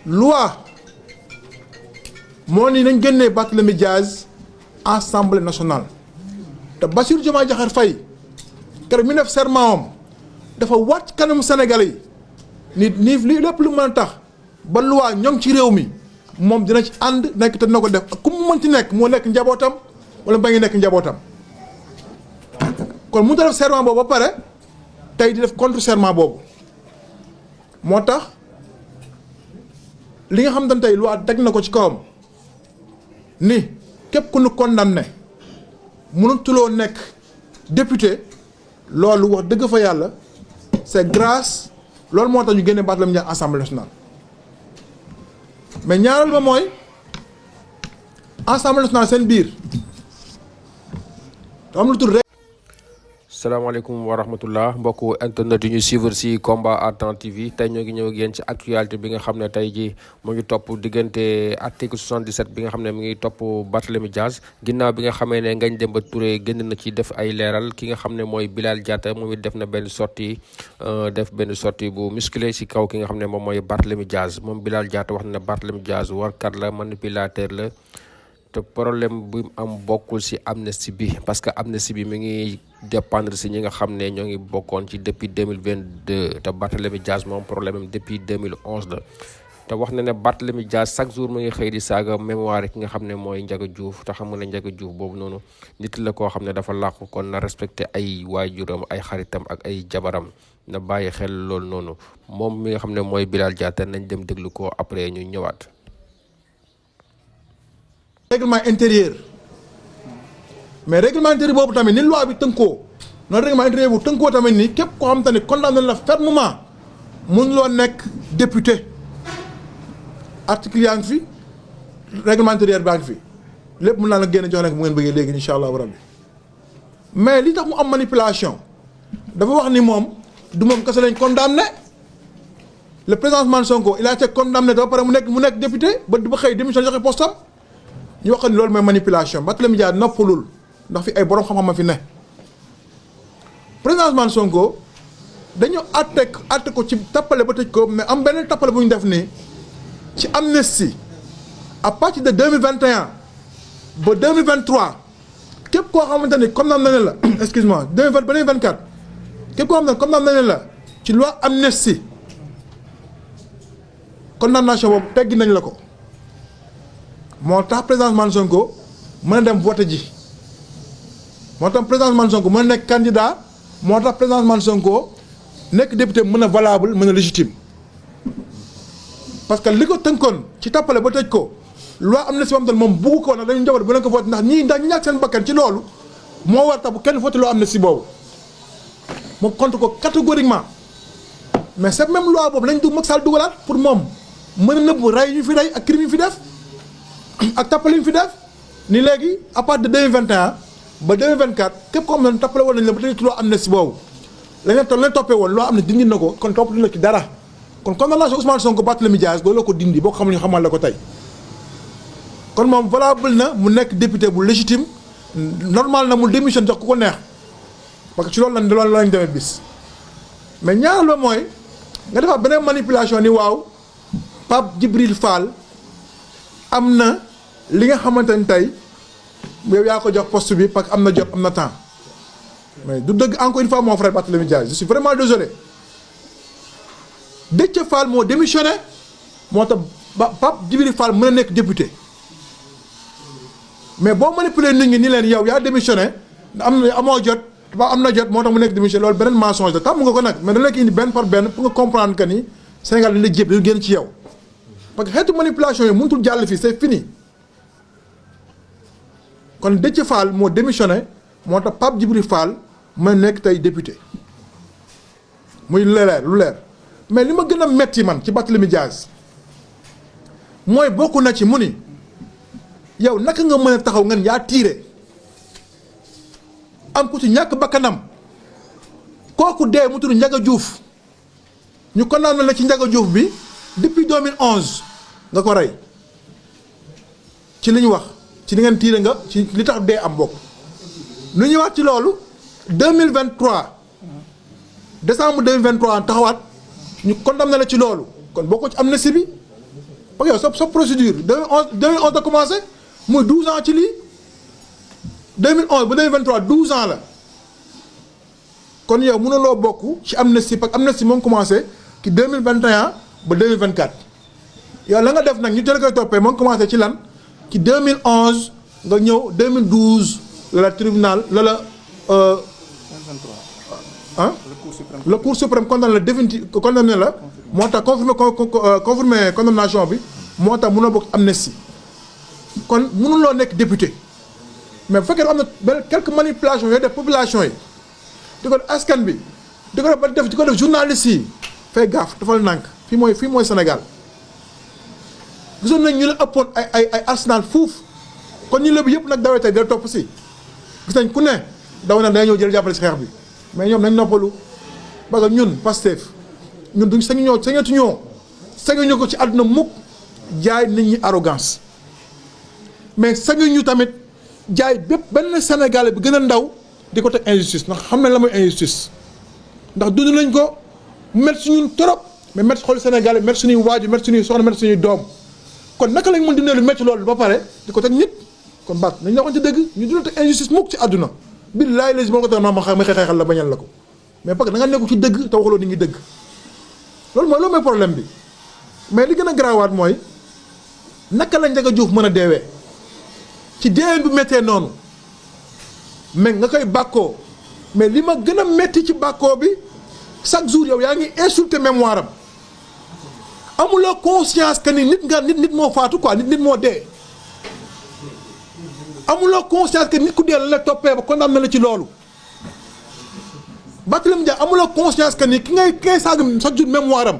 loi moo ni nañ génnee Barthélémy Dias Assemblée nationale te Bassirou Diomaye Diakhar Faye keroog mi def serment am dafa waat kanamu Sénégalais yi ni li lépp lu mën a tax ba loi ñoŋ ci réew mi moom dina ci ànd nekk te dina ko def ak ku mu mën ci nekk moo nekk njabootam wala ba ngi nekk njabootam kon mu def serment boobu ba pare tey di def contre serment boobu moo tax li nga xam ne tey loi teg na ko ci kawam ni képp ku nu condamné mënutuloo nekk député loolu wax dëgg fa yàlla c'est grâce loolu moo tax ñu génne Barthélémy Dias Assemblée nationale mais ñaareel ba mooy Assemblée nationale seen biir te am lu tudd rek. salaamaaleykum wa rahmatullah mbokku internet yi ñu suivre si Combat Argent TV tey ñoo ngi ñëw ak yéen ci actualité bi nga xam ne tey ji mu ngi topp diggante article 77 bi nga xam ne mu ngi topp Barthélémy Dias ginnaaw bi nga xamee ne Ngagne Demba Touré génn na ci def ay leeral ki nga xam ne mooy Bilal Diatta moom it def na benn sortie bu musclé si kaw ki nga xam ne moom mooy Barthélémy Dias moom Bilal Diatta wax na ne Barthélémy Dias warkat la manipulateur la te problème bu am bokkul si amnistie bi parce que amnistie bi mi ngi dépendre si ñi nga xam ne ñoo ngi bokkoon ci depuis 2022 te Barthélémy Dias moom problème am depuis 2011 la te wax na ne Barthélémy Dias chaque jour mu ngi xëy di saaga mémoire ki nga xam ne mooy Ndiaga Diouf te xam nga ne Ndiaga Diouf boobu noonu nit la koo xam ne dafa làqu kon na respecté ay waajuram ay xaritam ak ay jabaram na bàyyi xel loolu noonu moom mi nga xam ne mooy Bilal Diatta nañ dem déglu ko après ñu ñëwaat. règlement intérieur mais règlement intérieur boobu tamit ni loi bi tënkoo noonu règlement intérieur bu tënkoo tamit ni képp koo xam te ne condamné la fermement mun loo nekk député article yaa ngi fi règlement intérieur baa ngi fi lépp mun naa la génn jox nag bu ngeen bëggee léegi incha allahu rabbi mais li tax mu am manipulation dafa wax ni moom du moom kese lañ condamné le président Ousmane Sonko il a été condamné ba pare mu nekk député ba xëy démission joxe postam ñu wax ni loolu mooy manipulation Barthélémy Dias noppalul ndax fi ay borom xam-xam fi ne président Ousmane Sonko dañu àtte ko ci tappale ba tëj ko mais am beneen tappale bu ñu def nii ci amnistie à partir de 2021 ba 2023 képp koo xamante ni condamné na la excuse-moi 2020 ba 2024 képp koo xamante ni condamné na la ci loi amnistie condamnation boobu teggi nañ la ko. moo tax président Ousmane Sonko mën a dem voté ji moo tax président Ousmane Sonko mën a nekk candidat moo tax président Ousmane Sonko nekk député mën a valable mën a légitime parce que li ko tënkoon ci tappale ba tëj ko loi am na si moom moom bugg ko nag dañu njaboot bu leen ko voté ndax ñii ñu ñàkk seen bakkan ci loolu moo war tax bu kenn voté loi am na si boobu moom contre ko catégoriquement mais c'est même loi boobu lañ dugg Macky Sall dugalaat pour moom mën a nëbb rey ñu fi rey ak crime yi fi def ak tappale yi fi def ni léegi à partir de 2021 ba 2024 képp koo xam ne tappale woon nañ la ba tey loo am na si boobu lañ toppee woon loo am ne dindi na ko kon topp dina ci dara kon condamnation Ousmane Sonko Barthélémy Dias loolu la ko dindi boo ko xamul ñu xamal la ko tey kon moom valable na mu nekk député bu légitime normal na mu démission jox ku ko neex parce que ci loolu lañ demee bis mais ñaareel ba mooy nga defaat beneen manipulation ni waaw Pape Djibril Fall am na li nga xamante ni tey yow yaa ko jox poste bi parce que am na jot am na temps mais du dëgg encore une fois mon frère Barthélémy Dias je suis vraiment désolé Déthié Fall moo démissionné moo tax Pape Djibril Fall mën a nekk député mais boo manipuler nit ñi ni leen yow yaa démissionné am na amoo jot am na jot moo tax mu nekk démissionné loolu beneen mensonge la tàmm nga ko nag mais da nekk indi benn par benn pour nga comprendre que ni Sénégal dañ la jéem dañu génn ci yow. parce que xeetu manipulation yi mënutul jàll fii c'est fini kon Déthié Fall moo démissionné moo tax Pape Djibril Fall ma nekk tey député muy lu leer mais li ma gën a metti man ci Barthélémy Dias mooy bokk na ci mu ni yow naka nga mën a taxaw ngeen yaa tiire am ku ci ñàkk bakkanam kooku dee mu tudd Ndiaga Diouf ñu condamné la ci Ndiaga Diouf bi depuis 2011 nga ko rey ci li ñu wax ci li ngeen tiire nga ci li tax dee am bokk lu ñuy wax ci loolu 2023 décembre 2023 taxawaat ñu condamné la ci loolu kon boo ko ci amnistie bi parce que yow sa procédure 2011 a commencé muy 12 ans ci lii 2011 ba 2023 12 ans la kon yow mënuloo bokk ci amnistie parce que amnistie moo ngi commencé ci 2021 ba 2024 yow la nga def nag ñu teel koy toppee moo ngi commencé ci lan ci 2011 nga ñëw 2012 la tribunal le cour suprême condamné la définitive condamné la moo tax confirmé condamnation bi moo tax mënoo bokk amnistie kon mënuloo nekk député mais bu fekkee am na benn quelques manipulations yooyu def population yi di ko def askan bi di ko def journaliste yi fay gaaf dafal nànk fii mooy Sénégal gisoon nañ ñu la ëppoon ay arsenal fuuf kon ñu lébu yëpp nag dawee tey dal topp si gis nañ ku ne daw na day ñëw jël jàppale si xeex bi mais ñoom nañ noppalu parce que ñun Pastef ñun duñ sañuñu ko ci àdduna mukk jaay nit ñi arrogance mais sañuñu tamit jaay bépp benn Sénégalais bi gën a ndaw di ko teg injustice ndax xam nañ la mooy injustice ndax dund nañ ko métti suñu trop mais métti xool Sénégalais métti suñuy waaju métti suñuy soxna métti suñuy doom kon naka lañ mën dundee lu métti loolu ba pare di ko teg nit kon baat nañ la waxoon ci dëgg ñu dund teg injustice mukk ci àdduna billaay léegi moo ko tax ma xeexal la bañal la ko mais parce que da nga nekku ci dëgg te waxuloo nit ñi dëgg loolu mooy problème bi mais li gën a garaawaat mooy naka la Ndiaga Diouf mën a deewee ci deeween bu méttee noonu mais nga koy bàkkoo mais li ma gën a métti ci bàkkoo bi chaque jour yow yaa ngi insulter mémoire am amuloo conscience que ni nit moo faatu quoi nit moo dee amuloo conscience que nit ku dee la toppee ba condamné la ci loolu Barthélémy Dias amuloo conscience que ni ki ngay saaga chaque jour mémoire am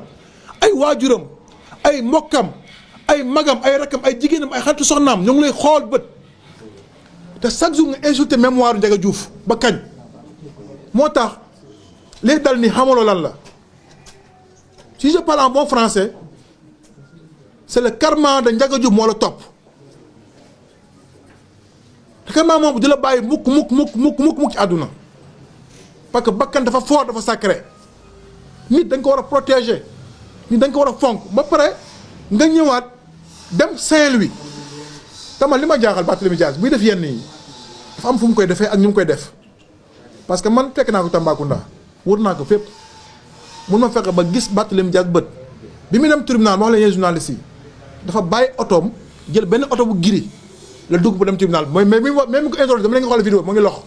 ay waajuram ay mbokkam ay magam ay rakkam ay jigéenam ay xaritu soxnaam ñoo ngi lay xool bët te chaque jour nga insulté mémoire Ndiaga Diouf ba kañ moo tax léegi dal ni xamaloo lan la si je parle en bon français c'est le karma de Ndiaga Diouf moo la topp te karma moom du la bàyyi mukk ci àdduna parce que bakkan dafa fort dafa sacré nit dañ ko war a protéger nit dañ ko war a fonk ba pare nga ñëwaat dem Saint-Louis tama li ma jaaxal Barthélémy Dias buy def yenn yi dafa am fu mu koy defee ak ñu mu koy def parce que man fekk naa ko Tambacounda wër naa ko fépp mun ma fexe ba gis Barthélémy Dias bët bi muy dem tribunal ma wax la yéen journaliste yi dafa bàyyi otoom jël benn oto bu giri la dugg bu dem tribunal mooy mais même ko interroger dama leen nga xool vidéo mu ngi loxo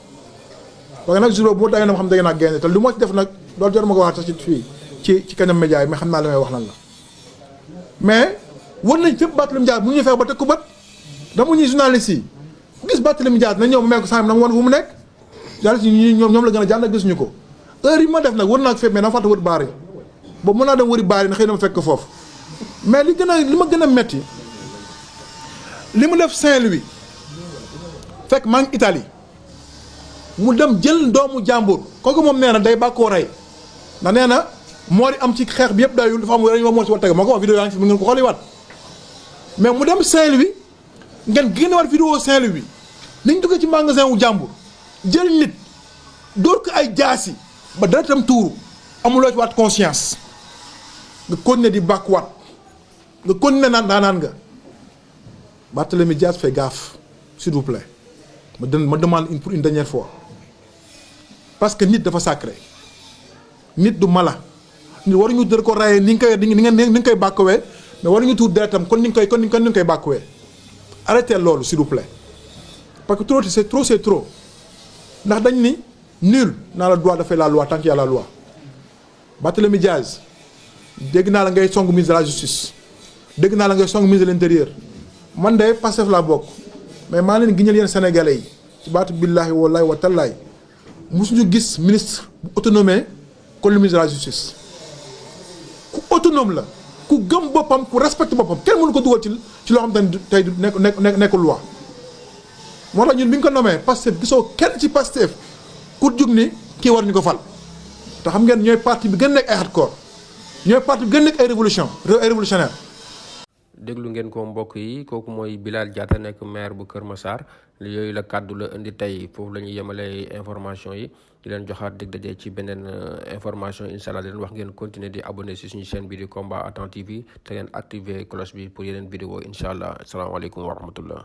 parce que nag jour bu ma dagee na ma xam dagee naa génne te lu ma ci def nag loolu jot ma ko wax sax ci fii ci kanam média yi mais xam naa la may wax lan la mais war nañ fépp Barthélémy Dias mu ñu fexe ba teg ko bët dama ñuy journaliste yi ku gis Barthélémy Dias na ñëw mu mel ko sànq na mu wan fu mu nekk journaliste yi ñoom la gën a jàll nag gisuñu ko heure yi ma def nag war naa ko fépp mais na fàtte wër baar yi boobu mën naa dem wëri baar yi na xëy na ma fekk ko foofu mais li ma gën a metti li mu def Saint-Louis fekk maa ngi Italie mu dem jël doomu jàmbur kooku moom nee na day bàkkoo rey ndax nee na moo di am ci xeex bi yëpp dayul dafa am dañu moo si war tege moo ko wax vidéo yaa ngi fi mu ngeen ko xooli waat mais mu dem Saint-Louis ngeen génne waat vidéo Saint-Louis bi niñ duggee ci magasin wu jàmbur jël nit dóor ko ay jaasi ba dara tam tuuru amuloo ci waat conscience nga continuer di bàkkuwaat nga continuer naan nga Barthélémy Dias fait gaffe s'il vous plaît ma demande pour une dernière fois parce que nit dafa sacré nit du mala nit waruñu dër ko rayee ni nga koy bàkkuwee mais waruñu tuur deretam kon ni nga koy bàkkuwee arrêtez loolu s'il vous plaît parce que trop c'est trop ndax dañ ni nul n'a le droit de faire la loi tant qu'il y a la loi Barthélémy Dias dégg naa la ngay song ministre de la justice dégg naa la ngay song ministre de l'intérieur man de Pastef laa bokk mais maa leen giñal yéen sénégalais yi ci baatu billaahi wallaahi wa tallaay musuñu gis ministre bu autonome kon le ministre de la justice ku autonome la ku gëm boppam ku respecte boppam kenn mënu ko dugal ci loo xam ne tey nekkul loi moo tax ñun bi ñu ko nommé Pastef gisoo kenn ci Pastef ku jug ni kii war ñu ko fal te xam ngeen ñooy parti bi gën nekk ay hardcore ñooy parti bi gën nekk ay révolutionnaire déglu ngeen ko mbokk yi kooku mooy Bilal Diatta nekk maire bu Kër Massar yooyu la kàddu la indi tey foofu la ñuy yemale information yi di leen joxaat dig daje ci beneen information incha allah di leen wax ngeen continuer di abonné si suñu chaîne bi di Combat à Temps TV te ngeen activer cloche bi pour yeneen vidéo incha allah asalaamaaleykum wa rahmatullah